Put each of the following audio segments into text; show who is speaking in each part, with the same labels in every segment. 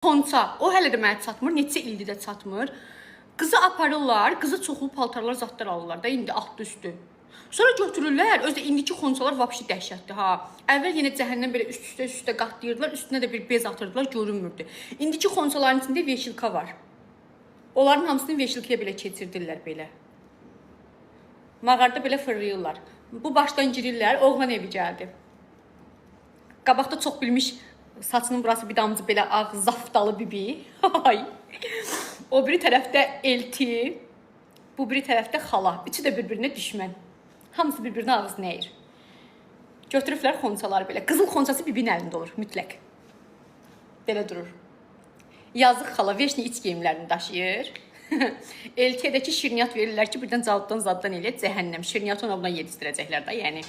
Speaker 1: Xonça, o hələ də mənə çatmır, neçə ildir də çatmır. Qızı aparırlar, qızı çoxlu paltarlar zadlar alırlar da indi altlı üstü. Sonra götürürlər, özü də indiki xonçalar vapşi dəhşətdir ha. Əvvəl yenə cəhənnəm belə üst-üstə üst-üstə qatlayırdılar, üstünə də bir bez atırdılar, görünmürdü. İndiki xonçaların içində veşilka var. Onların hamısını veşilkaya belə keçirdirlər belə. Mağarada belə fırlayırlar. Bu başdan girirlər, oğlan evi gəldi. Qabaqda çox bilmiş saçının burası bir damcı belə ağ zaftalı bibi. Ay. O biri tərəfdə elti, bu biri tərəfdə xala. Üçü də bir-birinə düşmən. Hamısı bir-birinə ağzını əyir. Götürüblər xonçaları belə. Qızıl xonçası bibinin əlində olur mütləq. Belə durur. Yazıq xala veşni iç geyimlərini daşıyır. Eltiyə də ki şirniyyat verirlər ki, birdən calıbdan zaddan elə cəhənnəm. Şirniyyatı ona buna yedizdirəcəklər də, yəni.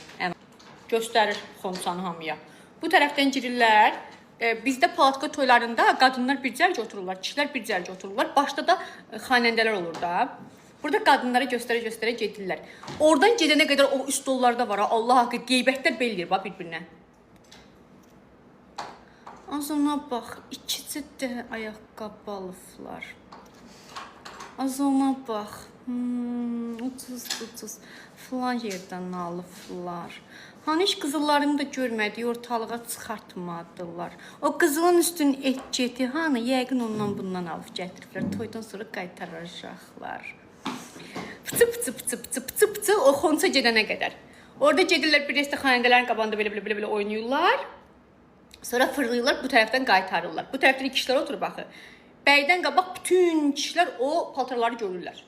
Speaker 1: Göstərir xonçanı hamıya. Bu tərəfdən girirlər. Bizdə palatka toylarında qadınlar bir cərgə otururlar, kişilər bir cərgə otururlar. Başda da xanəndələr olur da. Burada qadınlara göstərə-göstərə gedirlər. Oradan gedənə qədər o stollarda var ha, Allah haqqı qeybətlər belirlər bax bir-birinə. Az ona bax, ikisi də ayaqqabı alıblar. Az ona bax. Ucuz ucuz filan yerdən alıblar. Hani heç qızıllarını da görmədik, ortalığa çıxartmadılar. O qızılın üstünün etiketi hanı? Yəqin ondan bundan alıb gətiriblər. Toydan sonra qaytaracaqlar. Pıçı pıçı pıçı pıçı pıçı pıçı o xonça gedənə qədər. Orada gedirlər bir restə xanəndələrin qabağında belə belə belə belə oynayırlar. Sonra fırlayırlar, bu tərəfdən qaytarırlar. Bu tərəfdən kişilər oturub axı. Bəydən qabaq bütün kişilər o paltarları görürlər.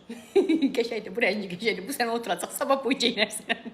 Speaker 1: Qəşəngdir, bu rəngi qəşəngdir. Bu sənə oturacaq, sabah bu geyinərsən.